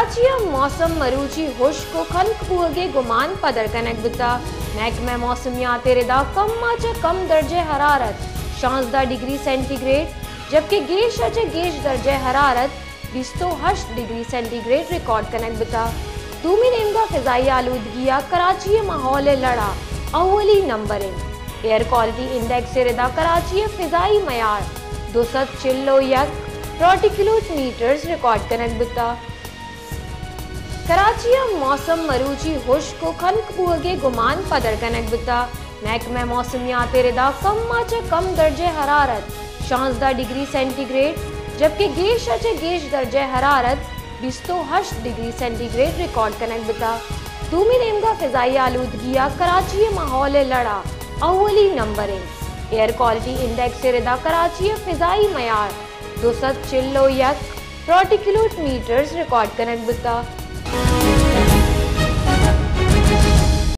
کراچی ء موسم مروچی ہشک و کنک بوہگے گمان پدر کنگ بوتہ۔ محکمہ موسمیات ء ردا کم ء چہ کم درجہ حرارت شانزدہ ڈگری سینٹی گریڈ، جبکہ گیش ء چہ گیش درجہ حرارت بیست و ہشت ڈگری سینٹی گریڈ ریکارڈ کنگ بوتہ۔ دومی نیمگا فضائی آلودگی ء کراچی ء ماحول ء لڑا اولی نمبر انت۔ ایئر کوالٹی انڈیکس ء ردا کراچی ء فضائی معیار دو سد چل و یک پارٹیکولوٹ میٹرز ریکارڈ کنگ بوتہ۔ کراچی ء موسم مروچی ہشک و کنک بوہگے گمان پدر کنگ بوتہ۔ محکمہ موسمیات ء ردا کم ء چہ کم درجہ حرارت شانزدہ ڈگری سینٹی گریڈ، جبکہ گیش ء چہ گیش درجہ حرارت بیست و ہشت ڈگری سینٹی گریڈ ریکارڈ کنگ بوتہ۔ دومی نیمگا فضائی آلودگی ء کراچی ء ماحول ء لڑا اولی نمبر انت۔ ایئر کوالٹی انڈیکس ء ردا کراچی ء فضائی معیار دو سد چل و یک پارٹیکولوٹ میٹرز ریکارڈ کنگ بوتہ۔